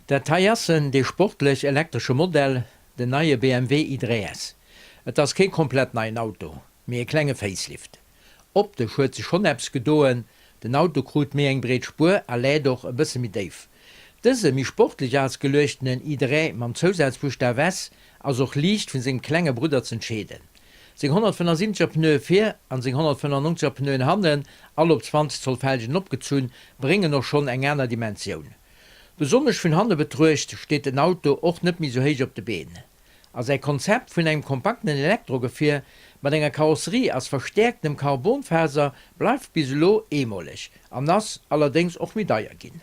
Dat hei ass en, dee sportlech elektresche Modell, den neie BMW i3 S. Et ass kee komplett neien Auto, mee e klenge Facelift. Optesch huet sech schonn eppes gedoen, den Auto krut méi eng breet Spuer a läit och e bësse méi déif. Dëse méi sportlech ausgeluechtenen i3 mam Zousazbuschtaf S ass och liicht vun sengem klenge Brudder z'entscheeden. Seng 175 er Pneue vir an seng 195 er Pneuen hannen, all op 20 Zoll Felgen opgezunn, bréngen och schonn eng aner Dimensioun. Besonnesch vun hanne betruecht steet den Auto och net méi sou héich op de Been. A säi Konzept vun engem kompaktenen Elektrogefier mat enger Karosserie ass verstäerktem Carbonfaser bleift bis elo eemoleg an ass allerdéngs och méi deier ginn.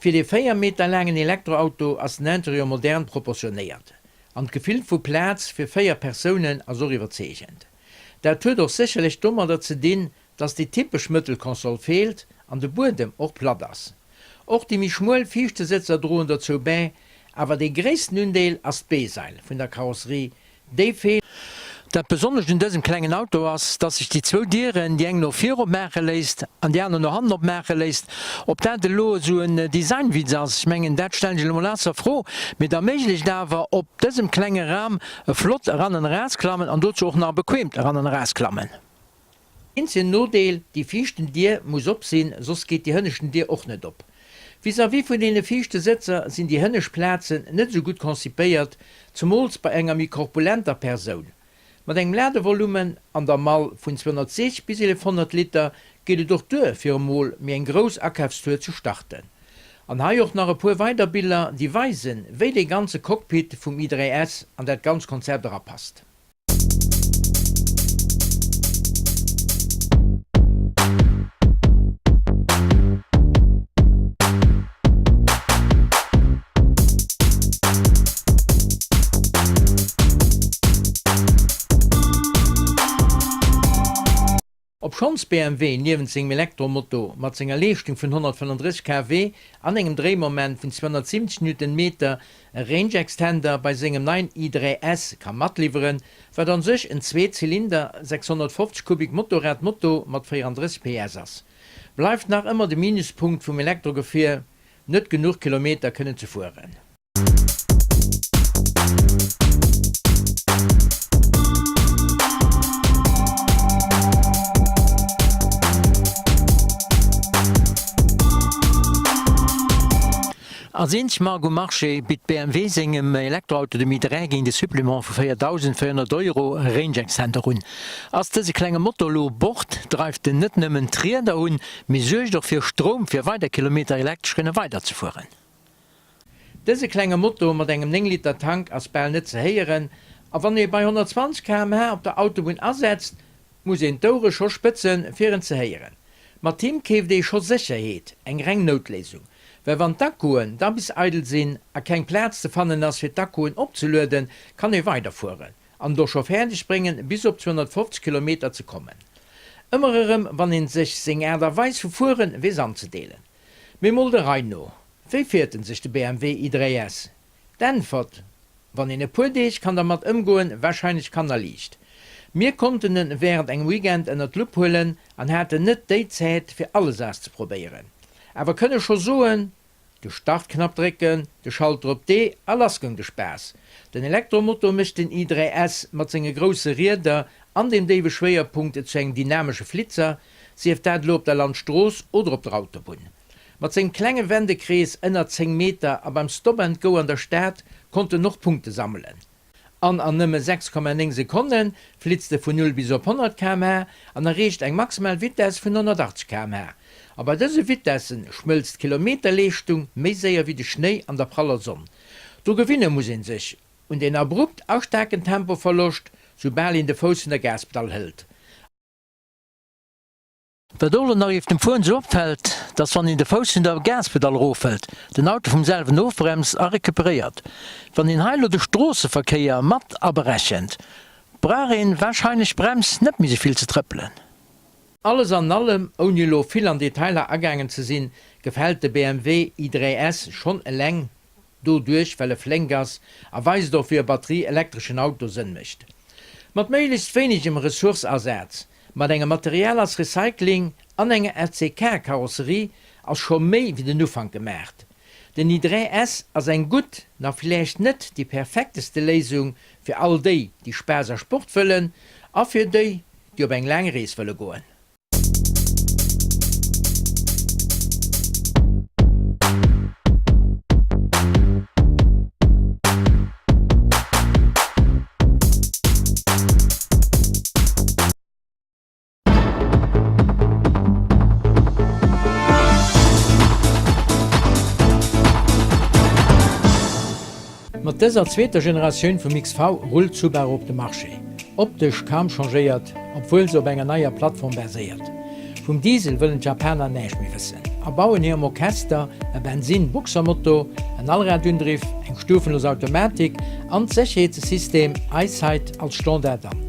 Fir dee 4 Meter laangen Elektroauto ass den Interieur modern proportionéiert an d'Gefill vu Plaz fir 4 Persounen ass och iwwerzeegend. Dat huet och sécherlech domadder ze dinn, dass déi typesch Mëttelkonsol feelt an de Buedem och platt ass. Och déi méi schmuel viischte Sëtzer droen dozou bäi, awer dee gréissten Undeel ass d'B-Sail vun der Karosserie, Déi feelt. Dat Besonnescht un dësem klengen Auto ass, dass sech déi zwou Dieren, déi eng no vir opmaache léisst an déi aner no hannen opmaache léisst. Ob dat elo esou en Designwitz ass, ech mengen, dat stellen ech elo mol ausser Fro, mee et erméiglecht awer op dësem klenge Ram e flott eran an erausklammen an dozou och nach e bequeemt eran an erausklammen. Eenzegen Nodeel, déi viischten Dier muss op sinn, soss geet déi hënneschten Dier och net op. Vis-à-vis vun deene viischte Sëtzer sinn déi hënnescht Plazen net esou gutt konzipéiert, zemools bei enger méi korpulenter Persoun. Mat engem Ladevolumen an der Mall vun 260 bis 1100 Liter geet et och duer fir emol méi eng grouss Akafstour ze starten. An hei och nach e puer weider Biller, déi weisen, wéi dee ganze Cockpit vum i3 S an dat ganz Konzept erapasst. Obschonns BMW niewent sengem Elektromotor mat senger Leeschtung vun 135 kW an engem Dréimoment vun 270 Newtonmeter e Range Extender bei sengem neien i3 S ka matliwweren, wat an sech en Zweezylinder 650 Kubik Motorrad-Motor mat 34 PS ass, bleift nach ëmmer de Minuspunkt vum Elektrogefier, net genuch Kilometer kënnen ze fueren. Als eenzeg Mark um Marché bitt BMW sengem Elektroauto, dem i3, géint e Supplément vu 4.400 Euro e Range Extender un. Ass dëse klenge Motor elo u Bord, dreift en net nëmmen d'Rieder un, mee suergt och fir Stroum fir weider Kilometer elektresch kënne weiderzefueren. Dëse klenge Moto mat engem 9 Liter Tank ass bal net ze héieren a wann ee bei 120 km/h op der Autobunn asetzt, muss een d'Ouere scho spëtzen, fir en ze héieren. Mat him keeft ee scho Sécherheet, eng reng Noutléisung, well wann d'Akkuen da bis eidel sinn a keng Plaz ze fannen ass fir d'Akkuen opzelueden, kann ee weiderfueren an et och scho fäerdeg bréngen bis op 250 Kilometer ze kommen. Ëmmer erëm wann een sech seng Aart a Weis vu fueren weess anzedeelen. Mee mol der Rei no, Wéi fiert en sech de BMW i3 S? D'Äntwert, Wann een e puer Deeg kann dermat ëmgoen, warscheinlech kannerliicht. Mir konnten en wärend engem Weekend ënnert d'Lupp huelen an haten net déi Zäit fir alles auszeprobéieren. Awer kënne scho soen, de Startknapp drécken, de Schalter op D a lass goung de Spaass. Den Elektromotor mécht den i3 S mat senge grousse Rieder an dem déiwe Schwéierpunkt zu engem dynamesche Flitzer, sief dat elo op der Landstrooss oder op der Autobunn. Mat sengem klenge Wendekrees ënner 10 Meter a beim Stop and Go an der Stad konnt en och Punkte sammelen. An an nëmme 6,9 Sekonne flitzt e vun 0 bis op 100 km/h an erreecht eng maximal Vitess vun 180 km/h. A bei dëse Vitessen schmëlzt d'Kilometerleeschtung méi séier wéi de Schnéi an der praller Sonn. Dru gewinne muss een sech un deen abrupt a staarken Tempoverloscht, soubal een de Fouss vun der Gaspedall hëlt. Wat och elo nach iwwert dem Fueren sou opfält, dass wann een de Fouss vun der Gaspedall erofhëlt, den Auto vum selwen ofbremst a recuperéiert. Wann een hei elo de Stroosseverkéier mat aberechent, brauch een warscheinlech d'Brems net méi sou vill ze trëppelen. Alles an allem, ouni elo vill an Detailer agaangen ze sinn, gefält de BMW i3 S schonn eleng doduerch well e flénk ass a weist och wéi e batterieelektreschen Auto Sënn mécht. Mat méiglechst wéinegem Ressourceasaz, mat engem Material als Recycling an enger FCK-Karosserie ass scho méi wéi den Ufank gemaacht. Den i3 S ass eng gutt, na villäicht net déi perfekteste Léisung fir all déi, déi Spaass a Sport wëllen a fir déi, déi op eng laang Rees wëlle goen. Mat dëser zweeter Generatioun vum XV rullt Subaru op de Marché. Optesch kaum changéiert, obwuel se op enger neier Plattform baséiert. Vum Diesel wëllen d'Japaner näischt méi wëssen a bauen hirem Orchester e Bensin-Boxermotor, en Allradundriff, eng stufenlos Automatik an d'Sécherheetssystem EyeSight als Standard an.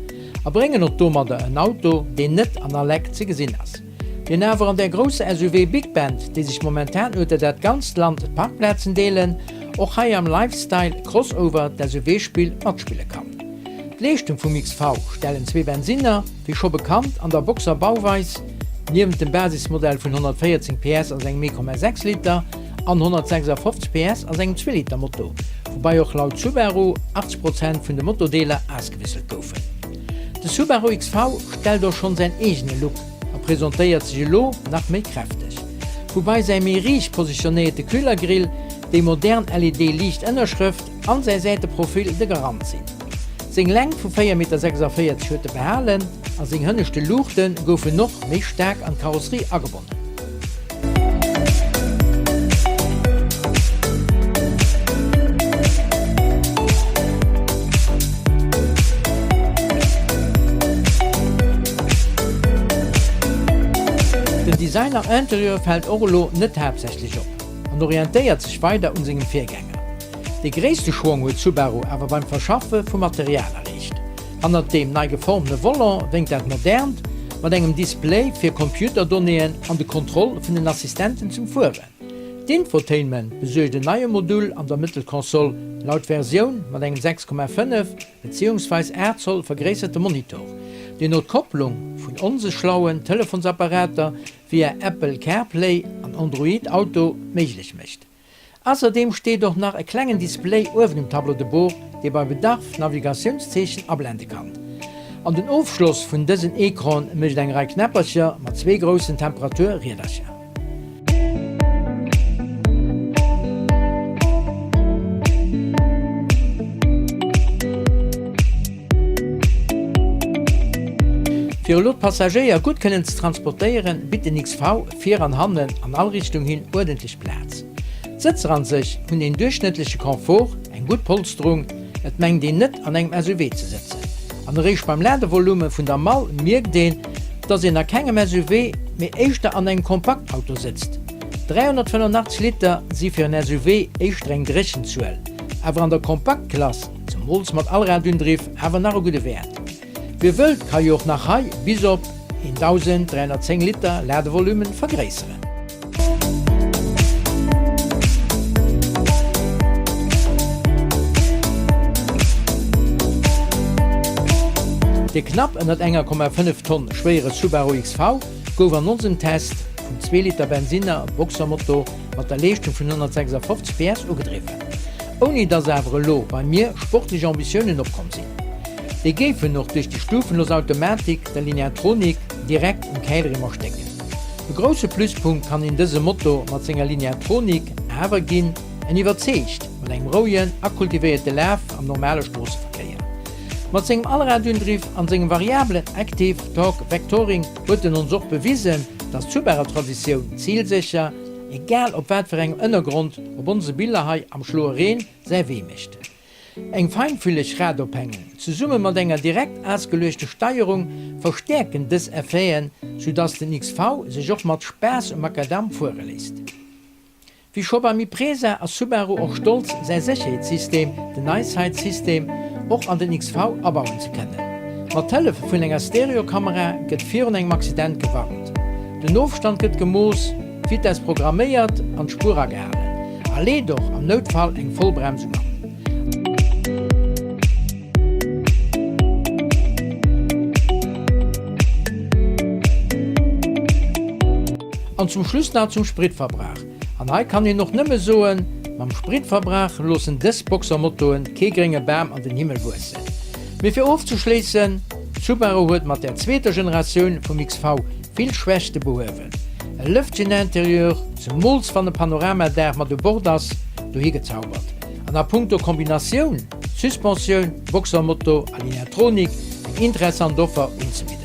A bréngen och domadder en Auto, deen net an all Eck ze gesinn ass, deen awer an där grousser SUV Big Band, déi sech momentan ueter dat ganzt Land d'Parkplazen deelen, och hei am Lifestyle Crossover d'SUV-Spill matspille kann. D'Leeschtung vum XV stellen zwee Bensinner, wéi scho bekannt, an der Boxer-Bauweis, niewent dem Basismodell vun 114 PS a sengem 1,6 Liter an 156 PS a sengem Zweeliter-Motor, woubai och laut Subaru 80 Prozent vun de Motordeeler ausgewisselt goufen. De Subaru XV stellt och schonn säin eegene Look a presentéiert sech elo nach méi kräfteg. Woubai säi méi riicht positionéierte Kühlergrill, déi modern LED-Liichtënnerschrëft an säi Säiteprofil de Garant sinn. Seng Längt vu 4,46 Meter huet e behalen a seng hënneschte Luuchte goufen och méi staark an d'Karosserie agebonnen. Den Design am Interieur fält och elo net haaptsächlech op an orientéiert sech weider un sengem Virgänger. Dee gréisste Schwong huet Subaru awer beim Verschaffe vum Material erreecht. Hannert deem nei geformene Volant wénkt dat modernt, mat engem Display fir Computerdonnéeën an de Kontroll vun den Assistenten zum Fueren. D'Infotainment besuergt en neie Modul an der Mëttelkonsol, laut Versioun mat engem 6,5 beziehungsweis 8 Zoll vergréisserte Monitor, deen no d'Kopplung vun onse schlauen Telefonsapparater via Apple CarPlay an Android Auto méiglech mécht. Ausserdeem steet och nach e klengen Display uewen um Tableau de bord, dee bei Bedarf Navigatioungszeechen ablende kann. An den Ofschloss vun dësen Ecrane mécht eng Rei Knäppercher mat zwee groussen Temperatur-Riedercher. Fir elo d'Passagéier gutt kënnen ze transportéieren, bitt den XV vir an hannen an all Richtung hin uerdentlech Plaz. D'Sëtzer an sech hunn een duerchschnëttleche Confort, eng gutt Polsterung, et mengt een net an engem SUV ze sëtzen. An eréischt beim Ladevolume vun der Mall mierkt een, dass een a kengem SUV, mee éischter an engem Kompaktauto sëtzt. 385 Liter si fir en SUV éischter eng dréchen Zuel, awer an der Kompaktklass, zemools mat Allradundriff, awer nach e gudde Wäert. Wie wëllt ka jo och nach hei bis op 1.310 Liter Ladevolumen vergréisseren. De knapp ënnert enger Komma 5 Tonn schwéiere Subaru XV gouf an onsem Test vum Zweeliter Bensinner Boxermotor mat der Leeschtung vun 156 PS ugedriwwen, ouni dass awer elo bei mir sportlech Ambitiounen opkomm sinn. Déi géifen och duerch déi stufenlos Automatik, der Lineartronic, direkt um Käilrimm erstécken. E grousse Pluspunkt kann een dësem Moto mat senger Lineartronic awer ginn, en iwwerzeegt mat engem rouegen a kultivéierte Laf am normale Stroosseverkéier. Mat sengem Allradundriff an sengem variabelen Active Torque Vectoring huet en ons och bewisen, dass d'Subaru-Traditioun zilsécher, egal op wat fir engem Ënnergrond, op onse Biller hei am schloe Reen, säi Wee mécht. Eng feinfülleg Radophängung zesumme mat enger direkt ausgeluechte Steierung verstäerken dës Effeten, sou dass den XV sech och mat Spaass um Makadam fuere léisst. Wéi scho beim Impreza ass Subaru och stolz säi Sécherheetssystem, den EyeSight System, och an den XV abauen ze kënnen. Mat Hëllef vun enger Stereokamera gëtt virun engem Accident gewarnt, den Ofstand gëtt gemooss, d'Vitess programméiert an d'Spuer agehalen a leet och am Noutfall eng Vollbremsung an. An zum Schluss nach zum Spritverbrauch. An hei kann een och nëmme soen, mam Spritverbrauch loossen dës Boxermotoen kee grénge Bam an den Himmel wuessen. Mee fir ofzeschléissen, Subaru huet mat der zweeter Generatioun vum XV vill Schwächte behuewen. E lëftegen Interieur, zemools wann e Panoramadaach mat u Bord ass, dohi gezaubert. An a punkto Kombinatioun Suspensioun, Boxermotor a Lineartronik eng interessant Offer unzebidden.